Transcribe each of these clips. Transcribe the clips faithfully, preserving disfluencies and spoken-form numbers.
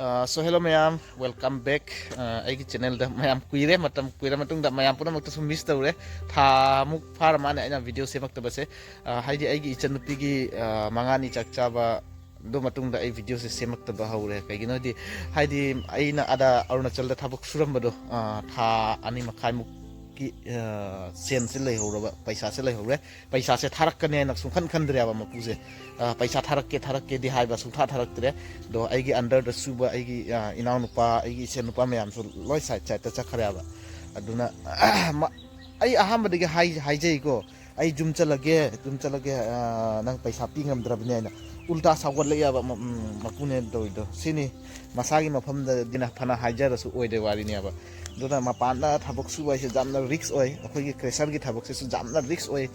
ꯑ, so hello ꯃꯌꯥꯝ, welcome back, ꯑ, ꯑꯩꯒꯤ ꯆꯦꯅꯦꯜꯗ꯫ ꯃꯌꯥꯝ ꯀꯨꯏꯔꯦ, ꯃꯇꯝ ꯀꯨꯏꯔ ꯃꯇꯨꯡꯗ ꯃꯌꯥꯝ ꯄꯨꯝꯅꯃꯛꯇꯁꯨ ꯃꯤꯁ ꯇꯧꯔꯦ꯫ ꯊꯥꯃꯨꯛ ꯐꯥꯔ ꯃꯥꯅꯦ ꯑꯩꯅ ꯚꯤꯗꯤꯑꯣ ꯁꯦꯝꯃꯛꯇꯕꯁꯦ꯫ ꯑ, ꯍꯥꯏꯗꯤ ꯑꯩꯒꯤ ꯏꯆꯟꯅꯨꯄꯤꯒꯤ, ꯑ, ꯃꯉꯥꯅꯤ ꯆꯥꯛ ꯆꯥꯕ ꯑꯗꯨ ꯃꯇꯨꯡꯗ ꯑꯩ ꯚꯤꯗꯤꯑꯣꯁꯦ ꯁꯦꯝꯃꯛꯇꯕ ꯍꯧꯔꯦ꯫ ꯀꯩꯒꯤꯅꯣ ꯍꯥꯏꯗꯤ, ꯍꯥꯏꯗꯤ ꯑꯩꯅ ꯑꯥꯗ ꯑꯔꯨꯅꯥꯆꯜꯗ ꯊꯕꯛ ꯁꯨꯔꯝꯕꯗꯣ, ꯑ, ꯊꯥ ꯑꯅꯤ ꯃꯈꯥꯏꯃꯨꯛꯀꯤ, ꯑ, ꯁꯦꯟꯁꯦ ꯂꯩꯍꯧꯔꯕ, ꯄꯩꯁꯥꯁꯦ ꯂꯩꯍꯧꯔꯦ꯫ ꯄꯩꯁꯥꯁꯦ ꯊꯥꯔꯛꯀꯅꯤ ꯍꯥꯏꯅ ꯁꯨꯡꯈꯟ ꯈꯟꯗ꯭ꯔꯦꯕ ꯃꯄꯨꯁꯦ꯫ ꯑ, ꯄꯩꯁꯥ ꯊꯥꯔꯛꯀꯦ, ꯊꯥꯔꯛꯀꯦꯗꯤ ꯍꯥꯏꯕ ꯁꯨꯡꯊꯥ ꯊꯥꯔꯛꯇ꯭ꯔꯦ꯫ ꯑꯗꯣ ꯑꯩꯒꯤ underꯗ ꯁꯨꯕ ꯑꯩꯒꯤ, ꯑ, ꯏꯅꯥꯎꯅꯨꯄꯥ, ꯑꯩꯒꯤ ꯏꯆꯟ ꯅꯨꯄꯥ ꯃꯌꯥꯝꯁꯨ ꯂꯣꯏ side sideꯇ ꯆꯠꯈ꯭ꯔꯦꯕ꯫ ꯑꯗꯨꯅ, ꯃ-, ꯑꯩ ꯑꯍꯥꯟꯕꯗꯒꯤ ꯍꯥꯏ-, ꯍꯥꯏꯖꯩꯀꯣ, "ꯑꯩ ꯌꯨꯝ ꯆꯠꯂꯒꯦ, ꯌꯨꯝ ꯆꯠꯂꯒꯦ, ꯑ, ꯅꯪ ꯄꯩꯁꯥ ꯄꯤ ꯉꯝꯗ꯭ꯔꯕꯅꯤ" ꯍꯥꯏꯅ ꯎꯜꯇꯥ ꯁꯥꯎꯒꯠꯂꯛꯑꯦꯕ ꯃ-, ꯎꯝ, ꯃꯄꯨꯅꯦꯅ ꯇꯧꯔꯤꯗꯣ꯫ ꯁꯤꯅꯤ ꯃꯁꯥꯒꯤ ꯃꯐꯝꯗꯗꯤꯅ ꯐꯅ ꯍꯥꯏꯖꯔꯁꯨ ꯑꯣꯏꯗꯦ ꯋꯥꯔꯤꯅꯦꯕ꯫ ꯑꯗꯨꯅ ꯃꯄꯥꯟꯗ ꯊꯕꯛ ꯁꯨꯕ ꯍꯥꯏꯁꯦ ꯌꯥꯝꯅ risk ꯑꯣꯏ꯫ ꯑꯩꯈꯣꯏꯒꯤ crusherꯒꯤ ꯊꯕꯛꯁꯤꯁꯨ ꯌꯥꯝꯅ risk ꯑꯣꯏ꯫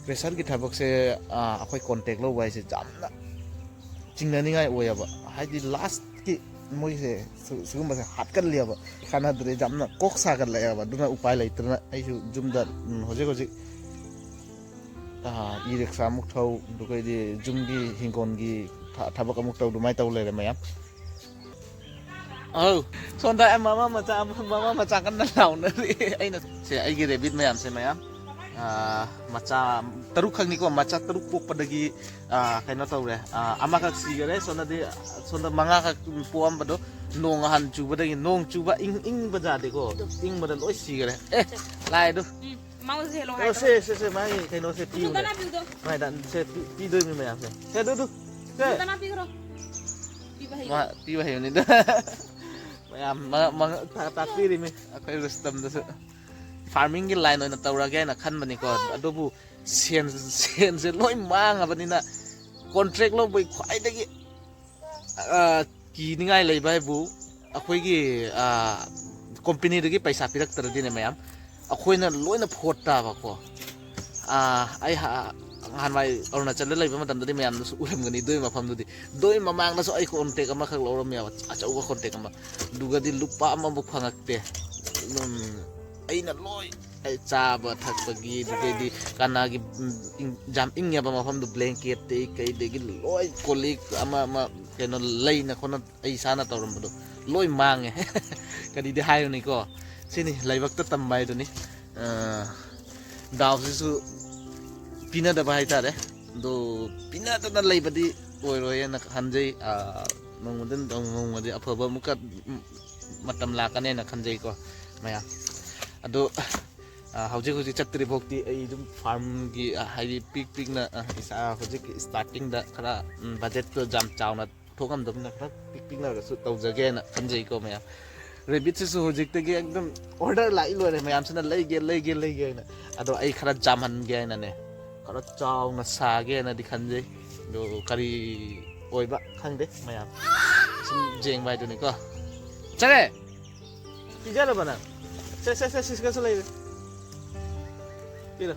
Crusherꯒꯤ ꯊꯕꯛꯁꯦ, ꯑ, ꯑꯩꯈꯣꯏ contact ꯂꯧꯕ ꯍꯥꯏꯁꯦ ꯌꯥꯝꯅ ꯆꯤꯡꯅꯅꯤꯡꯉꯥꯏ ꯑꯣꯏꯌꯦꯕ꯫ ꯍꯥꯏꯗꯤ lastꯀꯤ ꯃꯣꯏꯁꯦ ꯁꯤ-, ꯁꯤꯒꯨꯝꯕꯁꯦ ꯍꯥꯠꯀꯜꯂꯦꯕ꯫ ꯀꯥꯟꯅꯗ꯭ꯔꯦ, ꯌꯥꯝꯅ ꯀꯣꯛ ꯁꯥꯒꯠꯂꯛꯑꯦꯕ꯫ ꯑꯗꯨꯅ ꯎꯄꯥꯏ ꯂꯩꯇꯗꯅ ꯑꯩꯁꯨ ꯌꯨꯝꯗ, ꯎꯝ, ꯍꯧꯖꯤꯛ ꯍꯧꯖꯤꯛ, ꯑ, e-rickshaw ꯑꯃꯨꯛ ꯊꯧ, ꯑꯗꯨꯒꯩꯗꯤ ꯌꯨꯝꯒꯤ ꯍꯤꯡꯒꯣꯜꯒꯤ ꯊ-, ꯊꯕꯛ ꯑꯃꯨꯛ ꯇꯧ, ꯑꯗꯨꯃꯥꯏꯅ ꯇꯧ ꯂꯩꯔꯦ ꯃꯌꯥꯝ꯫ ꯑꯧ, ꯁꯣꯝꯗ ꯑꯩ ꯃꯃꯥ ꯃꯆꯥ ꯑꯃ, ꯃꯃꯥ ꯃꯆꯥ ꯀꯟꯅ ꯂꯥꯎꯅꯔꯤ꯫ ꯑꯩꯅ, ꯁꯦ, ꯑꯩꯒꯤ rabbit ꯃꯌꯥꯝꯁꯦ ꯃꯌꯥꯝ, ꯑꯥ, ꯃꯆꯥ ꯇꯔꯨꯛ ꯈꯛꯅꯤꯀꯣ, ꯃꯆꯥ ꯇꯔꯨꯛ ꯄꯣꯛꯄꯗꯒꯤ, ꯑꯥ, ꯀꯩꯅꯣ ꯇꯧꯔꯦ, ꯑꯥ, ꯑꯃꯈꯛ ꯁꯤꯈꯔꯦ꯫ ꯁꯣꯝꯗꯗꯤ, ꯁꯣꯝꯗ ꯃꯉꯥꯈꯛ ꯄꯣꯛꯑꯝꯕꯗꯣ ꯅꯣꯡ ꯉꯍꯥꯟ ꯆꯨꯕꯗꯒꯤ, ꯅꯣꯡ ꯆꯨꯕ ꯏꯪ-, ꯏꯪꯕ ꯖꯥꯠꯅꯤꯀꯣ, ꯏꯪꯕꯗ ꯂꯣꯏ ꯁꯤꯈꯔꯦ꯫ ꯑꯦ, ꯂꯥꯏꯗꯣ꯫ ꯎꯝ, ꯃꯉꯣꯟꯗꯁꯨ ꯍꯦꯜꯂꯣ ꯑꯣ, ꯍꯥꯏꯗꯣ꯫ ꯁꯦ, ꯁꯦ, ꯁꯦ, ꯃꯥꯒꯤ ꯀꯩꯅꯣꯁꯦ ꯄꯤꯌꯨꯅꯦ꯫ ꯃꯥꯏꯗ ꯁꯦ ꯄꯤ-, ꯄꯤꯗꯣꯏꯅꯤ ꯃꯌꯥꯝꯁꯦ꯫ ꯁꯦ, ꯑꯗꯨ, ꯑꯗꯨ, ꯁꯦ꯫ ꯄꯤꯕ ꯍꯩꯕ꯫ ꯃꯥ ꯄꯤꯕ ꯍꯩꯕꯅꯤꯗ꯫ ꯃꯌꯥꯝ ꯃ-, ꯃ-, ꯇꯥꯛꯄꯤꯔꯤꯃꯤ ꯑꯩꯈꯣꯏ ꯔꯨꯁꯇꯝꯗꯁꯨ꯫ Farmingꯒꯤ line ꯑꯣꯏꯅ ꯇꯧꯔꯒꯦ ꯍꯥꯏꯅ ꯈꯟꯕꯅꯤꯀꯣ꯫ ꯑꯗꯨꯕꯨ ꯁꯦꯟ, ꯁꯦꯟꯁꯦ ꯂꯣꯏ ꯃꯥꯡꯉꯕꯅꯤꯅ contract ꯂꯧꯕꯒꯤ ꯈ꯭ꯋꯥꯏꯗꯒꯤ, ꯑ, ꯀꯤꯅꯤꯡꯉꯥꯏ ꯂꯩꯕ ꯍꯥꯏꯕꯨ ꯑꯩꯈꯣꯏꯒꯤ, ꯑ, companyꯗꯒꯤ ꯄꯩꯁꯥ ꯄꯤꯔꯛꯇ꯭ꯔꯗꯤꯅꯦ ꯃꯌꯥꯝ, ꯑꯩꯈꯣꯏꯅ ꯂꯣꯏꯅ ꯐꯣꯠ ꯇꯥꯕꯀꯣ꯫ ꯑ, ꯑꯩ ꯍ-, ꯅꯍꯥꯟꯋꯥꯏ ꯑꯔꯨꯅꯥꯆꯜꯗ ꯂꯩꯕ ꯃꯇꯝꯗꯗꯤ ꯃꯌꯥꯝꯅꯁꯨ ꯎꯔꯝꯒꯅꯤ ꯑꯗꯨꯒꯤ ꯃꯐꯝꯗꯨꯗꯤ꯫ ꯑꯗꯨꯒꯤ ꯃꯃꯥꯡꯗꯁꯨ ꯑꯩ contract ꯑꯃꯈꯛ ꯂꯧꯔꯝꯃꯦꯕ, ꯑꯆꯧꯕ contract ꯑꯃ꯫ ꯑꯗꯨꯒꯗꯤ ꯂꯨꯄꯥ ꯑꯃꯐꯥꯎ ꯐꯪꯉꯛꯇꯦ꯫ ꯑꯗꯨꯝ ꯑꯩꯅ ꯂꯣꯏ, ꯑꯩ ꯆꯥꯕ ꯊꯛꯄꯒꯤ, ꯑꯗꯨꯗꯩꯗꯤ ꯀꯅꯥꯒꯤ, ꯎꯝ, ꯏꯪ-, ꯌꯥꯝ ꯏꯪꯉꯦꯕ ꯃꯐꯝꯗꯨ, blanketꯇꯩ ꯀꯩꯗꯒꯤ ꯂꯣꯏ, ꯀꯣꯜ ꯂꯤꯛ ꯑꯃ ꯑꯃ ꯀꯩꯅꯣ, ꯂꯩꯅ ꯈꯣꯠꯅ ꯑꯩ ꯏꯁꯥꯅ ꯇꯧꯔꯝꯕꯗꯣ ꯂꯣꯏ ꯃꯥꯡꯉꯦ꯫ ꯀꯔꯤꯗꯤ ꯍꯥꯏꯔꯨꯅꯤꯀꯣ, ꯁꯤꯅꯤ ꯂꯥꯏꯕꯛꯇ ꯇꯝꯕ ꯍꯥꯏꯗꯨꯅꯤ꯫ ꯑ, ꯗꯥꯎꯁꯤꯁꯨ ꯄꯤꯅꯗꯕ ꯍꯥꯏꯇꯥꯔꯦ꯫ ꯑꯗꯣ ꯄꯤꯅꯗꯅ ꯂꯩꯕꯗꯤ ꯑꯣꯏꯔꯣꯏꯅ ꯈꯟꯖꯩ꯫ ꯑ, ꯅꯣꯡꯃꯗꯤ ꯅꯣꯡꯃꯗꯤ ꯑꯐꯕ ꯑꯃꯨꯛꯀ ꯃꯇꯝ ꯂꯥꯛꯀꯅꯦꯅ ꯈꯟꯖꯩꯀꯣ ꯃꯌꯥꯝ꯫ ꯑꯗꯣ, ꯑ, ꯍꯧꯖꯤꯛ ꯍꯧꯖꯤꯛ ꯆꯠꯇ꯭ꯔꯤꯐꯥꯎꯗꯤ ꯑꯩ ꯑꯗꯨꯝ ꯐꯥꯔꯝꯒꯤ, ꯑ, ꯍꯥꯏꯗꯤ ꯄꯤꯛ ꯄꯤꯛꯅ, ꯑ, ꯏꯁꯥ ꯍꯧꯖꯤꯛ ꯁ꯭ꯇꯥꯔꯇꯤꯡꯗ ꯈꯔ, ꯎꯝ, ꯕꯖꯦꯠꯇꯣ ꯌꯥꯝ ꯆꯥꯎꯅ ꯊꯣꯛꯑꯝꯗꯕꯅꯤꯅ ꯈꯔ ꯄꯤꯛ ꯄꯤꯛꯅꯒꯁꯨ ꯇꯧꯖꯒꯦꯅ ꯈꯟꯖꯩꯀꯣ ꯃꯌꯥꯝ꯫ ꯔꯦꯕꯤꯠꯁꯤꯁꯨ ꯍꯧꯖꯤꯛꯇꯒꯤ ꯑꯗꯨꯝ ꯑꯣꯔꯗꯔ ꯂꯥꯛꯏ ꯂꯣꯏꯔꯦ, ꯃꯌꯥꯝꯁꯤꯅ ꯂꯩꯒꯦ, ꯂꯩꯒꯦ, ꯂꯩꯒꯦ ꯍꯥꯏꯅ꯫ ꯑꯗꯣ ꯑꯩ ꯈꯔ ꯆꯥꯝꯍꯟꯒꯦ ꯍꯥꯏꯅꯅꯦ, ꯈꯔ ꯆꯥꯎꯅ ꯁꯥꯒꯦꯅꯗꯤ ꯈꯟꯖꯩ꯫ ꯑꯗꯣ ꯀꯔꯤ ꯑꯣꯏꯕ ꯈꯪꯗꯦ ꯃꯌꯥꯝ, ꯁꯨꯝ ꯌꯦꯡꯕ ꯍꯥꯏꯗꯨꯅꯤꯀꯣ꯫ ꯆꯠꯂꯦ꯫ ꯄꯤꯖꯔꯕ ꯅꯪ? ꯁꯦ, ꯁꯦ, ꯁꯦ, ꯁꯤꯁꯀꯁꯨ ꯂꯩꯔꯦ꯫ ꯄꯤꯔꯣ꯫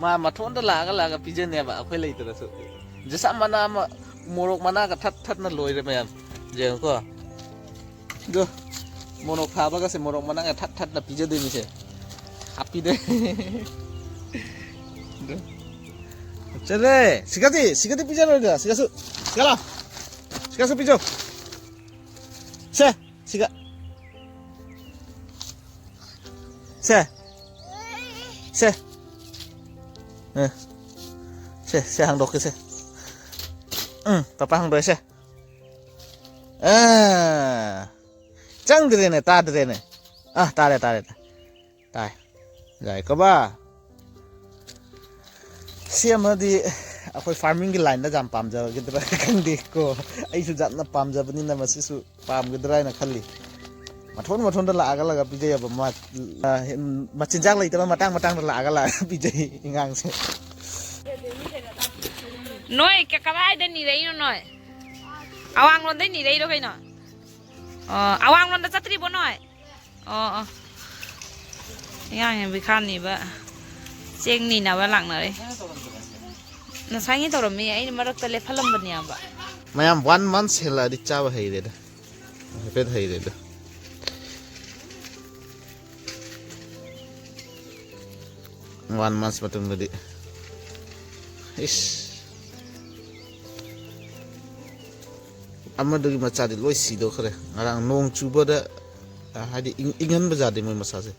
ꯃꯥ ꯃꯊꯣꯟꯗ ꯂꯥꯛꯑꯒ ꯂꯥꯛꯑꯒ ꯄꯤꯖꯅꯦꯕ, ꯑꯩꯈꯣꯏ ꯂꯩꯇ꯭ꯔꯁꯨ꯫ ꯖꯁꯥ ꯃꯅꯥ ꯑꯃ, ꯃꯣꯔꯣꯛ ꯃꯅꯥꯒ ꯊꯠ ꯊꯠꯅ ꯂꯣꯏꯔꯦ ꯃꯌꯥꯝ꯫ ꯌꯦꯡꯉꯨꯀꯣ꯫ ꯑꯗꯣ ꯃꯣꯔꯣꯛ ꯊꯥꯕꯒꯁꯦ ꯃꯣꯔꯣꯛ ꯃꯅꯥꯒ ꯊꯠ ꯊꯠꯅ ꯄꯤꯖꯗꯣꯏꯅꯤꯁꯦ꯫ ꯍꯥꯞꯄꯤꯗꯣꯏ꯫ ꯑꯗꯣ꯫ ꯆꯠꯂꯦ꯫ ꯁꯤꯒꯗꯤ, ꯁꯤꯒꯗꯤ ꯄꯤꯖꯔꯣꯏꯗ꯭ꯔꯥ? ꯁꯤꯒꯁꯨ, ꯁꯤꯒ ꯂꯥꯎ꯫ ꯁꯤꯒꯁꯨ ꯄꯤꯖꯧ꯫ ꯁꯦ, ꯁꯤꯒ꯫ ꯁꯦ꯫ ꯁꯦ꯫ ꯑ꯫ ꯁꯦ, ꯁꯦ ꯍꯥꯡꯗꯣꯛꯀꯦ ꯁꯦ꯫ ꯎꯝ, ꯄꯄꯥ ꯍꯥꯡꯗꯣꯛꯑꯦ ꯁꯦ꯫ ꯑ꯫ ꯆꯪꯗ꯭ꯔꯦꯅꯦ, ꯇꯥꯗ꯭ꯔꯦꯅꯦ꯫ ꯑ, ꯇꯥꯔꯦ, ꯇꯥꯔꯦ, ꯇꯥꯔꯦ꯫ ꯇꯥꯏ꯫ ꯌꯥꯏꯀꯣ ꯕꯥ? ꯁꯤ ꯑꯃꯗꯤ ꯑꯩꯈꯣꯏ ꯐꯥꯔꯃꯤꯡꯒꯤ ꯂꯥꯏꯟꯗ ꯌꯥꯝ ꯄꯥꯝꯖꯒꯗ꯭ꯔꯥ ꯈꯪꯗꯦꯀꯣ꯫ ꯑꯩꯁꯨ ꯌꯥꯝꯅ ꯄꯥꯝꯖꯕꯅꯤꯅ ꯃꯁꯤꯁꯨ ꯄꯥꯝꯒꯗ꯭ꯔꯥ ꯍꯥꯏꯅ ꯈꯜꯂꯤ꯫ ꯃꯊꯣꯟ ꯃꯊꯣꯟꯗ ꯂꯥꯛꯑꯒ ꯂꯥꯛꯑꯒ ꯄꯤꯖꯩꯑꯕ꯫ ꯃꯥ-, ꯑ, ꯃꯆꯤꯟꯖꯥꯛ ꯂꯩꯇꯕ ꯃꯇꯥꯡ ꯃꯇꯥꯡꯗ ꯂꯥꯛꯑꯒ ꯂꯥꯛꯑꯒ ꯄꯤꯖꯩ ꯑꯉꯥꯡꯁꯦ꯫ ꯅꯣꯏ ꯀ-, ꯀꯗꯥꯏꯗ ꯅꯤꯔꯛꯏꯅꯣ ꯅꯣꯏ? ꯑꯋꯥꯡꯂꯣꯝꯗꯩ ꯅꯤꯔꯛꯏꯔꯣ ꯀꯩꯅꯣ? ꯑꯣ, ꯑꯋꯥꯡꯂꯣꯝꯗ ꯆꯠꯇ꯭ꯔꯤꯕꯣ ꯅꯣꯏ? ꯑꯣ, ꯑꯣ꯫ ꯑꯉꯥꯡ ꯕꯤꯈꯥꯅꯤꯕ ꯆꯦꯡ ꯅꯤꯅꯕ ꯂꯥꯛꯅꯔꯦ꯫ ꯉꯁꯥꯏꯒꯤ ꯇꯧꯔꯝꯃꯤ, ꯑꯩꯅ ꯃꯔꯛꯇ ꯂꯦꯞꯍꯜꯂꯝꯕꯅꯦꯕ꯫ ꯃꯌꯥꯝ, ꯋꯥꯟ ꯃꯟꯁ ꯍꯦꯜꯂꯛꯑꯗꯤ ꯆꯥꯕ ꯍꯩꯔꯦꯗ꯫ ꯍꯥꯏꯐꯦꯠ ꯍꯩꯔꯦꯗ꯫ ꯋꯥꯟ ꯃꯟꯁ ꯃꯇꯨꯡꯗꯗꯤ꯫ ꯏꯁ꯫ ꯑꯃꯗꯨꯒꯤ ꯃꯆꯥꯗꯤ ꯂꯣꯏ ꯁꯤꯗꯣꯛꯈ꯭ꯔꯦ꯫ ꯉꯔꯥꯡ ꯅꯣꯡ ꯆꯨꯕꯗ, ꯑ, ꯍꯥꯏꯗꯤ ꯏꯪ-, ꯏꯪꯍꯟꯕ ꯌꯥꯗꯦ ꯃꯣꯏ ꯃꯁꯥꯁꯦ꯫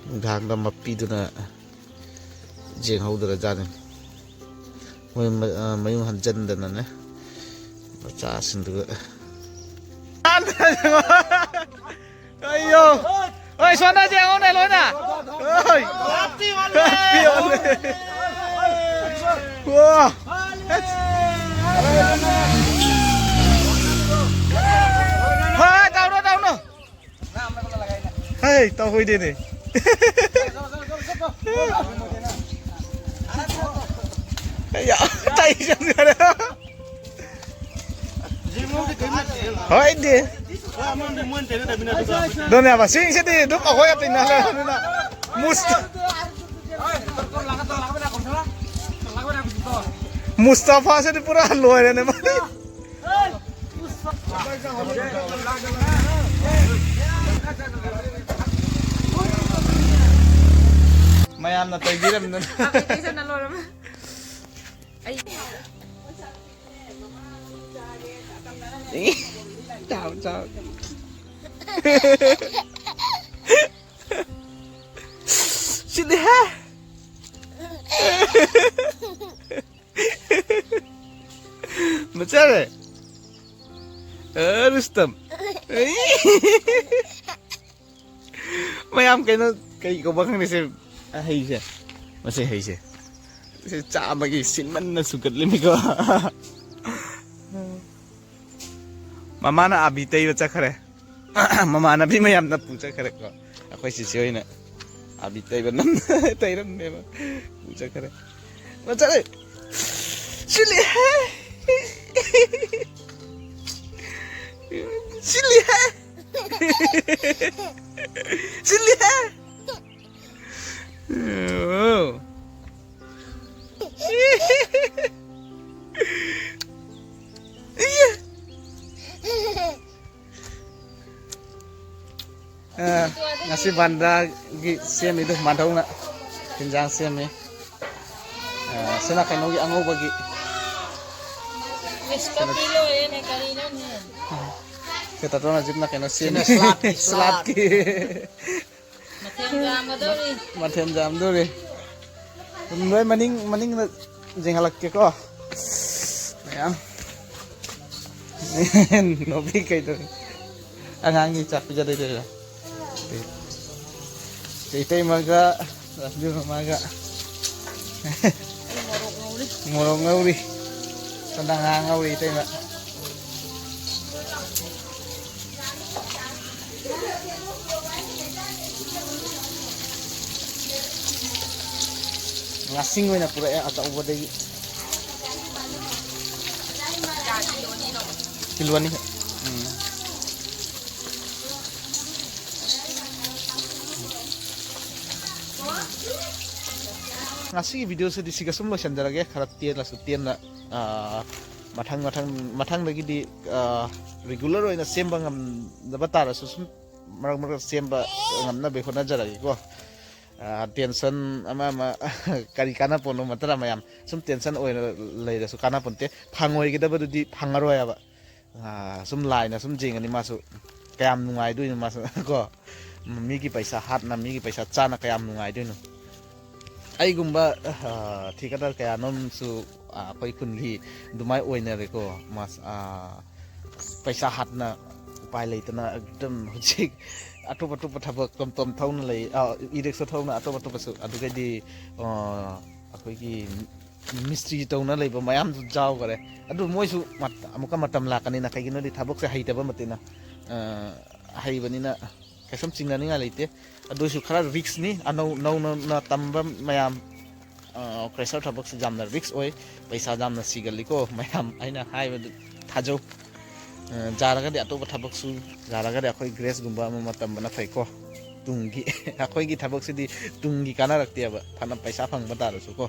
ꯅꯨꯡꯗꯥꯡꯗ ꯃꯄꯤꯗꯨꯅ ꯌꯦꯡꯍꯧꯗ꯭ꯔꯖꯥꯠꯅꯤ꯫ ꯃꯣꯏ ꯃ-, ꯑ, ꯃꯌꯨꯝ ꯍꯟꯖꯟꯗꯅꯅꯦ, ꯃꯆꯥꯁꯤꯡꯗꯨꯒ꯫ ꯑꯩꯌꯣ! ꯍꯣꯏ, ꯁꯣꯝꯗ ꯌꯦꯡꯉꯣꯅꯦ ꯂꯣꯏꯅ꯫ ꯍꯣꯏ꯫ ꯍꯥꯞꯄꯤ ꯑꯣꯜꯂꯦ꯫ ꯋꯥ! ꯍꯣꯏ, ꯇꯧꯔꯣ, ꯇꯧꯔꯣ꯫ ꯍꯩ, ꯇꯧꯍꯣꯏꯗꯦꯅꯦ꯫ ꯑꯩꯌꯥ, ꯇꯥꯏ ꯆꯪꯈ꯭ꯔꯦ꯫ ꯍꯣꯏꯗꯦ꯫ ꯑꯗꯨꯅꯦ ꯍꯥꯏꯕ, ꯁꯤꯡꯁꯤꯗꯤ ꯑꯗꯨꯝ ꯑꯩꯈꯣꯏꯒ ꯇꯤꯟꯅ ꯂꯩꯔꯕꯅꯤꯅ꯫ ꯃꯨꯁ-, ꯃꯨꯁꯇꯐꯥꯁꯤꯗꯤ ꯄꯨꯔꯥ ꯂꯣꯏꯔꯦꯅꯦ ꯃꯥꯗꯤ꯫ ꯃꯌꯥꯝꯅ ꯇꯩꯕꯤꯔꯝꯗꯅ꯫ ꯇꯩꯁꯟꯅ ꯂꯣꯏꯔꯝꯃꯦ꯫ ꯑꯩ ꯆꯥꯎ, ꯆꯥꯎ꯫ ꯁꯤꯗꯤ ꯍꯦ꯫ ꯃꯆꯥꯔꯦ꯫ ꯑ, ꯔꯨꯁꯇꯝ꯫ ꯃꯌꯥꯝ ꯀꯩꯅꯣ ꯀꯩ ꯀꯧꯕ ꯈꯪꯗꯦ ꯁꯦ ꯍꯩꯁꯦ꯫ ꯃꯁꯤ ꯍꯩꯁꯦ꯫ ꯁꯤ ꯆꯥꯕꯒꯤ ꯁꯤꯟꯃꯟꯅ ꯁꯨꯒꯠꯂꯤꯃꯤꯀꯣ꯫ ꯃꯃꯥꯅ ꯑꯥꯕꯤ ꯇꯩꯕ ꯆꯠꯈ꯭ꯔꯦ꯫ ꯃꯃꯥꯟꯅꯕꯤ ꯃꯌꯥꯝꯅ ꯄꯨꯖꯈ꯭ꯔꯦꯀꯣ꯫ ꯑꯩꯈꯣꯏ ꯆꯤꯆꯦ ꯍꯣꯏꯅ ꯑꯥꯕꯤ ꯇꯩꯕ ꯅꯝ-, ꯇꯩꯔꯝꯃꯦꯕ꯫ ꯄꯨꯖꯈ꯭ꯔꯦ꯫ ꯃꯆꯥ-, ꯁꯤꯜꯂꯤ ꯍꯦ꯫ ꯁꯤꯜꯂꯤ ꯍꯦ꯫ ꯁꯤꯜꯂꯤ ꯍꯦ꯫ ꯑꯣ꯫ ꯑ, ꯉꯁꯤ ꯕꯟꯗꯥꯒꯤ ꯁꯦꯝꯃꯤꯗꯨ ꯃꯥꯙꯧꯅ ꯍꯤꯟꯖꯥꯡ ꯁꯦꯝꯃꯤ꯫ ꯑ, ꯁꯤꯅ ꯀꯩꯅꯣꯒꯤ ꯑꯉꯧꯕꯒꯤ꯫ ꯏꯁ, ꯀꯔꯤ ꯂꯣꯏꯔꯦꯅꯦ, ꯀꯔꯤꯅꯣꯅꯦ? ꯁꯦ, ꯇꯥꯇꯣꯅ ꯖꯤꯞꯅ ꯀꯩꯅꯣ ꯁꯦꯝꯃꯤ꯫ ꯁꯤꯅ ꯁ꯭ꯂꯥꯠꯀꯤ, ꯁ꯭ꯂꯥꯠꯀꯤ꯫ ꯃꯊꯦꯜ ꯌꯥꯝꯒꯗꯧꯔꯤ꯫ ꯃꯊꯦꯜ ꯌꯥꯝꯗꯧꯔꯤ꯫ ꯑꯗꯨꯝ ꯂꯣꯏ ꯃꯅꯤꯡ, ꯃꯅꯤꯡꯗ ꯌꯦꯡꯍꯜꯂꯛꯀꯦꯀꯣ꯫ ꯃꯌꯥꯝ꯫ ꯅꯣꯕꯤ ꯀꯩꯗꯧꯔꯤ? ꯑꯉꯥꯡꯒꯤ ꯆꯥꯛ ꯄꯤꯖꯗꯣꯏꯅꯦ꯫ ꯏꯇꯩꯃꯒ ꯔꯥꯁꯃꯤ ꯃꯃꯥꯒ꯫ ꯑꯩ ꯃꯣꯔꯣꯛ ꯉꯧꯔꯤ꯫ ꯃꯣꯔꯣꯛ ꯉꯧꯔꯤ꯫ ꯁꯣꯝꯗ ꯉꯥ ꯉꯧꯔꯤ ꯏꯇꯩꯃ꯫ ꯉꯥꯁꯤꯡ ꯑꯣꯏꯅ ꯄꯨꯔꯛꯑꯦ ꯑꯆꯧꯕꯗꯒꯤ꯫ ꯀꯤꯂꯣ ꯑꯅꯤ꯫ ꯎꯝ꯫ ꯉꯁꯤꯒꯤ ꯚꯤꯗꯤꯑꯣꯁꯤꯗꯤ ꯁꯤꯒ ꯁꯨꯝ ꯂꯣꯏꯁꯤꯟꯖꯔꯒꯦ꯫ ꯈꯔ ꯇꯦꯜꯂꯁꯨ ꯇꯦꯟꯅ, ꯑꯥ, ꯃꯊꯪ, ꯃꯊꯪ, ꯃꯊꯪꯗꯒꯤꯗꯤ, ꯑꯥ, ꯔꯤꯒꯨꯂꯔ ꯑꯣꯏꯅ ꯁꯦꯝꯕ ꯉꯝꯗꯕ ꯇꯥꯔꯁꯨ ꯁꯨꯝ ꯃꯔꯛ ꯃꯔꯛ ꯁꯦꯝꯕ ꯉꯝꯅꯕ ꯍꯣꯠꯅꯖꯔꯒꯦꯀꯣ꯫ ꯑꯥ, ꯇꯦꯟꯁꯟ ꯑꯃ ꯑꯃ ꯀꯔꯤ ꯀꯥꯟꯅꯄꯣꯠꯅꯣ ꯃꯇꯔ ꯃꯌꯥꯝ꯫ ꯁꯨꯝ ꯇꯦꯟꯁꯟ ꯑꯣꯏꯅ ꯂꯩꯔꯁꯨ ꯀꯥꯟꯅꯄꯣꯟꯇꯦ꯫ ꯐꯪꯉꯣꯏꯒꯗꯕꯗꯨꯗꯤ ꯐꯪꯉꯔꯣꯏ ꯍꯥꯏꯕ꯫ ꯑꯥ, ꯁꯨꯝ ꯂꯥꯏꯅ ꯁꯨꯝ ꯌꯦꯡꯉꯅꯤ ꯃꯥꯁꯨ꯫ ꯀꯌꯥꯝ ꯅꯨꯡꯉꯥꯏꯗꯣꯏꯅꯣ ꯃꯥꯁꯨ ꯀꯣ꯫ ꯃꯤꯒꯤ ꯄꯩꯁꯥ ꯍꯥꯠꯅ, ꯃꯤꯒꯤ ꯄꯩꯁꯥ ꯆꯥꯅ ꯀꯌꯥꯝ ꯅꯨꯡꯉꯥꯏꯗꯣꯏꯅꯣ꯫ ꯑꯩꯒꯨꯝꯕ, ꯑꯥ, ꯊꯤꯀꯗꯔ ꯀꯌꯥꯅꯣꯝꯁꯨ, ꯑꯥ, ꯑꯩꯈꯣꯏ ꯈꯨꯟꯒꯤ ꯑꯗꯨꯃꯥꯏꯅ ꯑꯣꯏꯅꯔꯦꯀꯣ꯫ ꯃꯥꯁ-, ꯑꯥ, ꯄꯩꯁꯥ ꯍꯥꯠꯅ ꯎꯄꯥꯏ ꯂꯩꯇꯅ ꯑꯗꯨꯝ ꯍꯧꯖꯤꯛ ꯑꯇꯣꯞ ꯑꯇꯣꯞꯄ ꯊꯕꯛ ꯇꯣꯝ ꯇꯣꯝ ꯊꯧꯅ ꯂꯩ, ꯑꯥ, ꯏ ꯔꯤꯛꯁꯣ ꯊꯧꯅ ꯑꯇꯣꯞ ꯑꯇꯣꯞꯄꯁꯨ꯫ ꯑꯗꯨꯒꯩꯗꯤ, ꯑꯥ, ꯑꯩꯈꯣꯏꯒꯤ ꯃꯤꯁꯇ꯭ꯔꯤ ꯇꯧꯅ ꯂꯩꯕ ꯃꯌꯥꯝꯁꯨ ꯌꯥꯎꯈꯔꯦ꯫ ꯑꯗꯨ ꯃꯣꯏꯁꯨ ꯃꯠ-, ꯑꯃꯨꯛꯀ ꯃꯇꯝ ꯂꯥꯛꯀꯅꯤꯅ, ꯀꯩꯒꯤꯅꯣꯗꯤ ꯊꯕꯛꯁꯦ ꯍꯩꯇꯕ ꯃꯇꯤꯛꯅ, ꯑ, ꯍꯩꯕꯅꯤꯅ ꯀꯩꯁꯨꯝ ꯆꯤꯡꯅꯅꯤꯡꯉꯥꯏ ꯂꯩꯇꯦ꯫ ꯑꯗꯨꯁꯨ ꯈꯔ ꯔꯤꯛꯁꯅꯤ꯫ ꯑꯅꯧ-, ꯅꯧꯅ ꯇꯝꯕ ꯃꯌꯥꯝ, ꯑ, ꯀ꯭ꯔꯦꯁꯔ ꯊꯕꯛꯁꯤ ꯌꯥꯝꯅ ꯔꯤꯛꯁ ꯑꯣꯏ, ꯄꯩꯁꯥ ꯌꯥꯝꯅ ꯁꯤꯒꯜꯂꯤꯀꯣ꯫ ꯃꯌꯥꯝ ꯑꯩꯅ ꯍꯥꯏꯕꯗꯨ ꯊꯥꯖꯧ꯫ ꯑ, ꯌꯥꯔꯒꯗꯤ ꯑꯇꯣꯞꯄ ꯊꯕꯛꯁꯨ, ꯌꯥꯔꯒꯗꯤ ꯑꯩꯈꯣꯏ ꯒ꯭ꯔꯦꯁꯀꯨꯝꯕ ꯑꯃ ꯑꯃ ꯇꯝꯕꯅ ꯐꯩꯀꯣ꯫ ꯇꯨꯡꯒꯤ ꯑꯩꯈꯣꯏꯒꯤ ꯊꯕꯛꯁꯤꯗꯤ ꯇꯨꯡꯒꯤ ꯀꯥꯟꯅꯔꯛꯇꯦꯕ, ꯐꯅ ꯄꯩꯁꯥ ꯐꯪꯕ ꯇꯥꯔꯁꯨꯀꯣ꯫